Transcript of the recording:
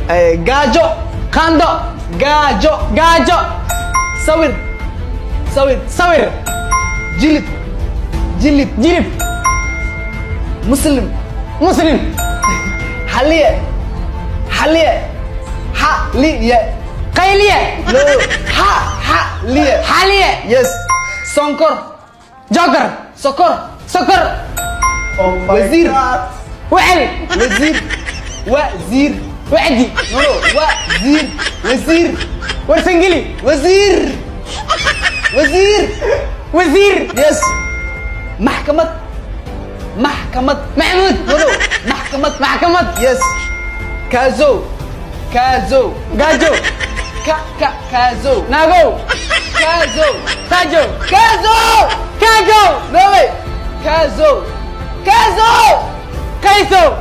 Gaajo. Qaando. Gaajo. Gaajo. Sawir, sawir. Sawir. Jilib, jilib. Jilib. Muslim. Muslim. Xaliye, xaliye, xaliye. Qayliye. No, xa, xaliye. Xaliye. Yes. Sonkor. Joker. Sokor. Sokor. Oh my Wasiir. God. Wecel. Wasiir, wasiir. Wacdi. No, wasiir, wasiir. Warsangeli. Wasiir, wasiir. Wasiir. Yes. Maxkamad, maxkamad. Maxamuud. No, maxkamad. Maxkamad. Yes. Kaazo, kaazo. Gaajo. Ka, ka, kaazo. Naagow. Kaazo. Kaajo. Kaazo. Kaajow. No way. Kaazo, kaazo. Kaysow.